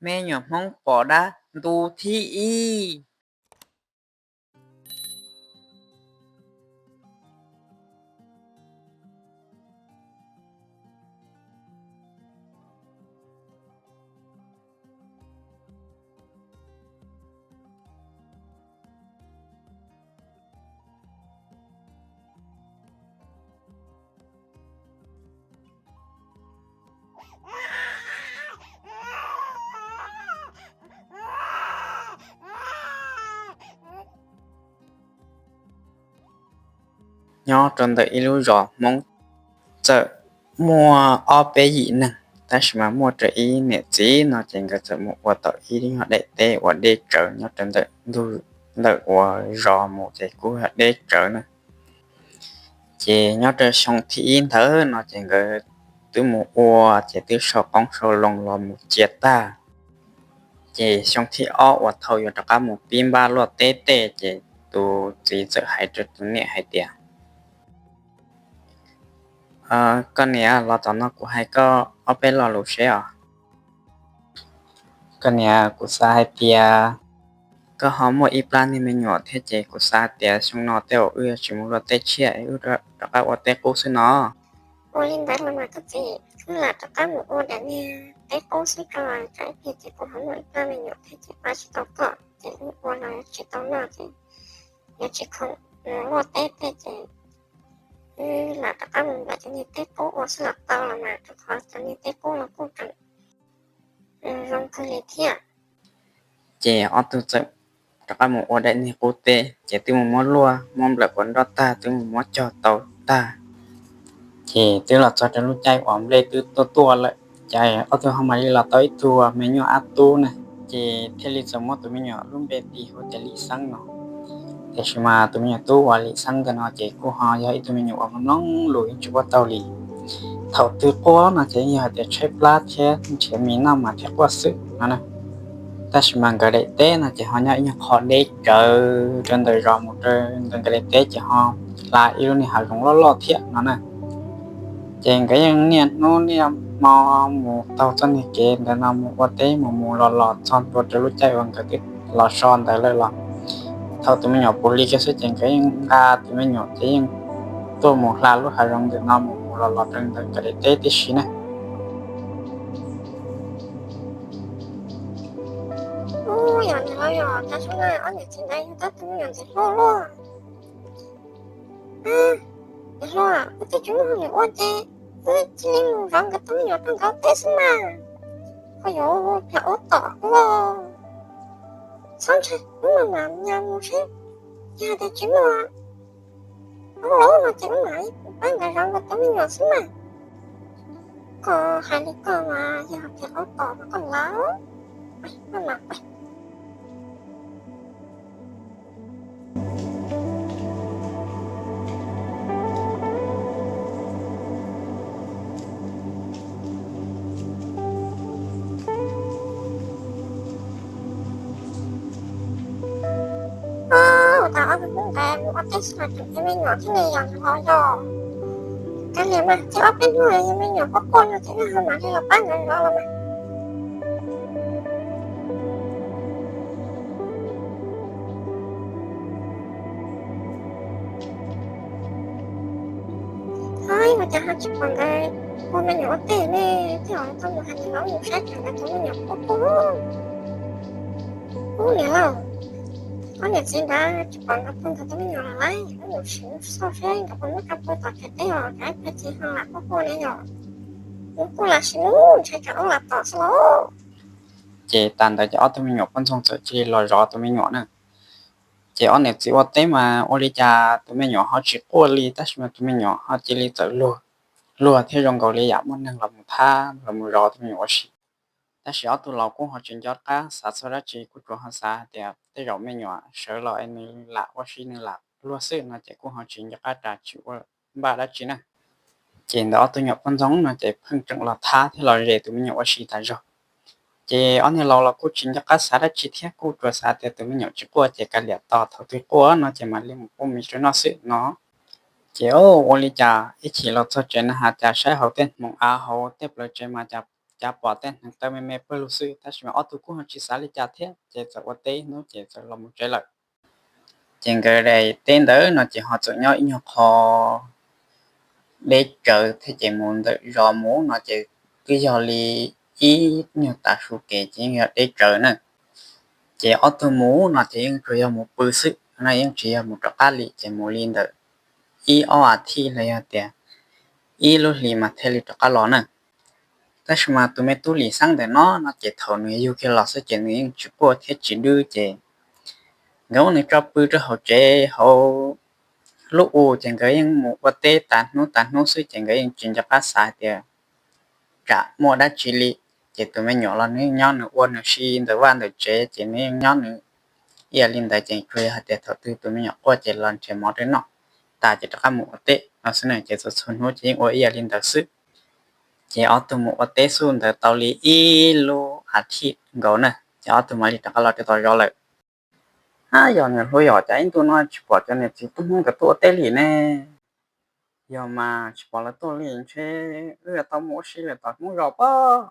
Me nyuam Hmoob pom dab ntu thib ib. Nyob rau ntawm ib lub zos Hmoob txawm muaj ob peb yim neeg, tab sis mas muaj rau ib niam txiv no ces nkawd txawm mus ua tau ib lub daim teb uas deb tsawv nyob rau ntawm ntug, ntawm uas zos mus ces kuj yog deb tsawv na. Ces nyob rau xyoo thib ib ntawd no ces nkawd twb mus ua ces twb sau qoob sau loo los mus cia tag. Ces xyoo thib ob uas thaum yuav rov qab mus pib npaj luaj teb tej ces tus txiv txawm hais rau tus niam hais tias, Koj niam, los tom no kuv hais koj ob peb lo lus seb os. Koj niam, kuv xav hais tias koj ho muaj ib plab niag me nyuam thiab ces kuv xav hais tias xyoo no tej zaum wb yuav tsis mus luaj teb tshiab, wb rov qab ua teb qub xwb no. Ua li ntawd los mas koj txiv, wb lam rov qab mus ua daim niag teb qub xwb tso, tsam ib pliag ces kuv ho muaj ib plab me nyuam thiab ces pab tsis tau koj ces wb ua los tsis tau noj ces yuav tsis khoom mus luaj teb tej ces wb lam rov qab mus npam cov niag teb qub ua xwb los tau los mas, rau qhov cov niag teb qub los kuj tseem zoo kawg li thiab. Ces ob tug txawm rov qab mus ua daim niag qub teb ces twb mus muab luaj muab nplawm quav nroj tag, twb mus muab cog tau tag. Ces twb los txog rau lub caij uas nplej twb tuaj tuaj lawm, ces ob tug ho mam li los tau ib tug me nyuam ab tub na. Ces thiaj li txawm muab tus me nyuam lub npe tis hu tias Lim Xeeb no. Tiam sis mas tus me nyuam tub uas Lim Xeeb ntawd no ces kuj ho yog ib tug me nyuam uas mloog mloog lus yeej tsis quaj tau li. Thaum twg quaj no ces yog hais tias tshaib plab thiab nrhiav mis noj mas thiaj quaj xwb no na. Tab sis mas nkawd daim teb no ces ho nyob ib nyuag qho deb tsawv rau ntawm zos mus rau ntawm nkawd daim teb ces ho hla ib lub niag hav zoov loj loj thiab no na. Ces nkawd yeej niaj hnub niaj hmo mus taug txoj niag kev ntawd no mus ua teb mus mus los los txog ntua rau lub caij uas nkawd twb los so ntawd lawm los, thaum tus me nyuam puv hli kiag xwb ces nkawd yeej nqa tus me nyuam ces yeej tuaj mus hla lub hav zoov ntawm no mus mus los los rau ntawm nkawd daim teb tib si na. Ub, yog niam laus, yog cas xyoo no ob niam txiv ntawd yug tau tus me nyuam ntxim hlub luaj. Niam hluas, wb twb tsis muaj hauj lwm ua ces wb cia li mus zov nkawd tus me nyuam rau nkawd teb xwb mas. Koj yuav ua ob tom ua, txhob ntshai, wb mam mam nyas mus seb, yog hais tias tsis muaj hauj lwm no ces wb mam li pab nkawd zov nkawd tus me nyuam xwb mas. Koj hais li koj mas yog hais tias ob tom mas koj lawv, koj mam Ua tas ob tug Hmoob ntawd mus ua teb xwb los tseem yog me nyuam thiab ne, yog niam laus yog. Kav liam mas, ces ob peb hnub yog me nyuam quaj quaj no ces wb ho mam li los pab nkawd zov los mas. Ua cas ho tsis pom nkawd ua me nyuam ua teb ne, twb yog tau mus hais niam laus mus saib tsam nkawd tus me nyuam quaj quaj. Ub niam laus, ob niam txiv ntawd tsis pom nkawd pw nkawd tus me nyuam lawm lauj, wb mus sim xauj seb nkawd puas muab tso pw tom tsev teb os, tsam ib pliag ces ho lam quaj quaj ne yom. Wb kuj lam sim mus ntshai tsam wb lam tom xwb lauj. Ces tas ntawd ces ob tug me nyuam poj ntxoog txawm cia li los zov tus me nyuam na. Ces ob niam txiv ua teb mas ua li cas tus me nyuam ho tsis quaj li, tab sis mas tus me nyuam ho cia li txawm luag, luag thiab zoo nkaus li yam muaj neeg los mus thab los mus zov tus me nyuam ua si. Tab sis ob tug laus kuj ho tsis nco qab xav txog dab tsi, kuj tsuas ho xav hais tias tej zaum me nyuam sawv los es nws lam ua si nws lam luag xwb no ces kuj ho tsis nco qab ras tsis ua npaj dab tsi na. Ces ntawm ob tug nyuam poj ntxoog no ces pheej tseem los thab thiab los zes tus me nyuam ua si tas zog. Ces ob niag laus los kuj tsis nco qab xav dab tsi thiab, kuj tsuas xav tias tus me nyuam tsis quaj ces kav liam tos thaum twg quaj no ces mam li mus pub mis rau noj xwb no. Ces ua li cas ib chim los txog tsev na has cas saib hauv tej hmoov av hauv tej plawv tsev mas cas cav pom tej hneev taw me me pawg lug xwb, tab sis mas ob tug kuj ho tsis xav li cas thiab ces txawm ua teb ib hnub ces txawm los mus tsev lawm. Ces nkawd daim teb ntawd no ces ho txawm nyob ib nyuag qho deb tsawv thiab, ces mus ntawm zos mus no ces twb yog li ib nyuag tav su kev ces yeej yog deb tsawv na. Ces ob tug mus no ces yeej tsuas yog mus pw xwb no, yeej tsis yog mus rov qab li, ces mus li ntawm ib ob as thiv los yog tias ib lub hlis mas thiaj li rov qab los na. Tab sis mas tus me tub Lis Xeeb ntawm no no ces thaum nws yug kiag los xwb ces nws yeej tsis quaj thiab tsis dwb ces nkawd muab nws tso pw rau hauv tsev hauv lub u ces nkawd yeej mus ua teb tas hnub tas hnub xwb ces nkawd yeej tsis nco qab xav hais tias tsam muaj dab tsi li. Ces tus me nyuam los nws yeej nyob nws ua nws si ntawm vaj ntawm tsev ces nws yeej nyob nws ib yam li ntawd ces tsuas yog hais tias thaum twg tus me nyuam quaj ces los nrhiav mov rau noj tas ces rov qab mus ua teb no xwb na, ces txhua txhua hnub ces yeej ua ib yam li ntawd xwb. Ces ob tug mus ua teb xwb ntawd tau li ib lub as thiv nkaus na ces ob tug mam li rov qab los rau tom zos lawm. Ab, yog niam hluas, yog cas ib ntu no tsis pom cov niam txiv tub Hmoob nkawd tuaj ua teb li ne? Yog mas tsis pom lawv tuaj li ntshe wb yuav tau mus ua si lawm tom Hmoob zos pob.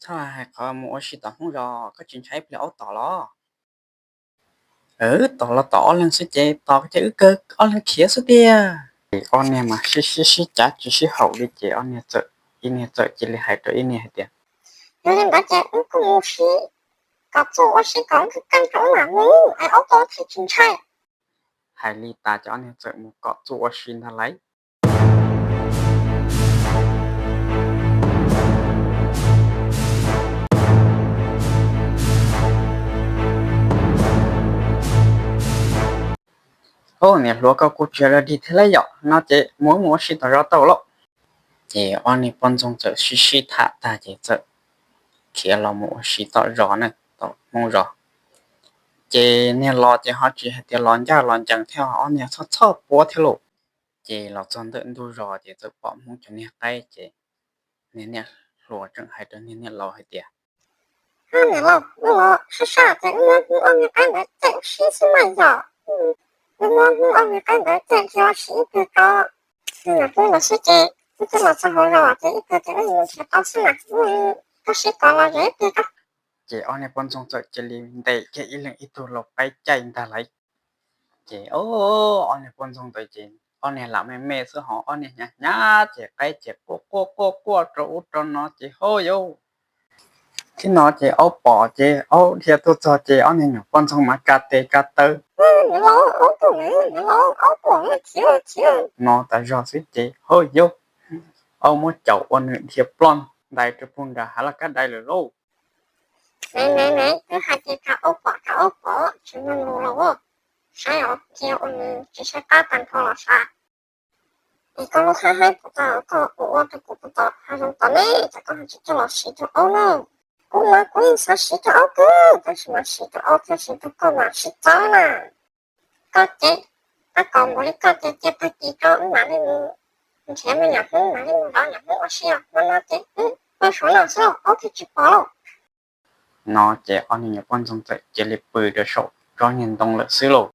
Txhob hais qhov mus ua si tom Hmoob zos, koj tsis ntshai ib pliag aub tom los? Tom los tom ob leeg xwb ces tom ces wb kawg ob leeg khiav xwb tiag. Ces ob niag mas sib sib sib cav tsis sib haum li ces ob niag txawm, ib niag txawm cia li hais rau ib niag hais tias, yog li ntawd ces wb kuj mus si kom txuj ua si kom wb kheev rau wb mam mus es aub tom thiaj tsis ntshai. Hais li tas ces ob niag txawm mus kom txuj ua si ntag lauj. Au, niam hluas, koj kuj tsis yog dig thiab lauj, yog no ces mus mus ua si tom zos tau lauj. Ces ob niag poj ntxoog txawm sib sib tham tag ces txawm khiav los mus ua si tom zos na, tom Hmoob zos. Ces niag los ces ho tsis hais tias los ncaj los ncees thiab, ob niag txhoj txhoj puab thiab lauj. Ces los txog ntawm ntug zos ces txawm pom Hmoob cov niag qaib ces niag niam hluas tseem hais rau niag niam laus hais tias, niam laus, wb los sab sab ces wb muab Hmoob ob niag qaib ntawd caij ua si xwb mas yog, wb muab Hmoob ob niag qaib ntawd caij ua si ib pliag tso. Wb los xwb ces wb twb los txog hauv zos ces ib pliag ces wb mus nrhiav tau xwb mas, koj sib tos los zem ib pliag tso. Ces ob niag poj ntxoog txawm cia li ntes kiag ib leeg ib tug lau qaib caij ntag lauj. Ces ob niag poj ntxoog ntawd ces ob niag lam me me xwb ho ob niag hnyav hnyav ces qaib ces quaj quaj quaj quaj rau ub rau no ces hauj yauv. Thaum no ces aub pom ces aub dhia tuaj txog ces ob niag nyuam poj ntxoog mas tsa tes tsa taw, niam laus, aub pom, niam laus, aub pom, khiav khiav no tas zog xwb ces hauj yauv, aub muab caum ua nws dhia ploj ntais rau puag nram hav laj kab dai lawm lauj. Me me me, twb hais tias tsa aub pom tsa aub pom tsis mloog lus los, saib os, dhia ua nws tsis saib qab tag nrho los sav. Es koj lub hab haib puas tau, koj puas ua rau kuv puas tau, hav zoov tod ne, cas koj ho tsis coj los siv rau aub na? Kuv mas kuv yeej xav siv rau aub kawg, tab sis mas siv rau aub thiab siv rau koj mas sib txawv na. Koj ces, tab kom npaum li koj ces cia tag kis tso wb mam li mus nrhiav me nyuam Hmoob mam li mus zov nyuam Hmoob ua si os, hmo no ces wb pw saum no xwb lauj, aub thiaj tsis pom lauj. No ces ob niag nyuam poj ntxoog txawm cia li pw rau saum tsob niag ntoo lawm xwb lauj.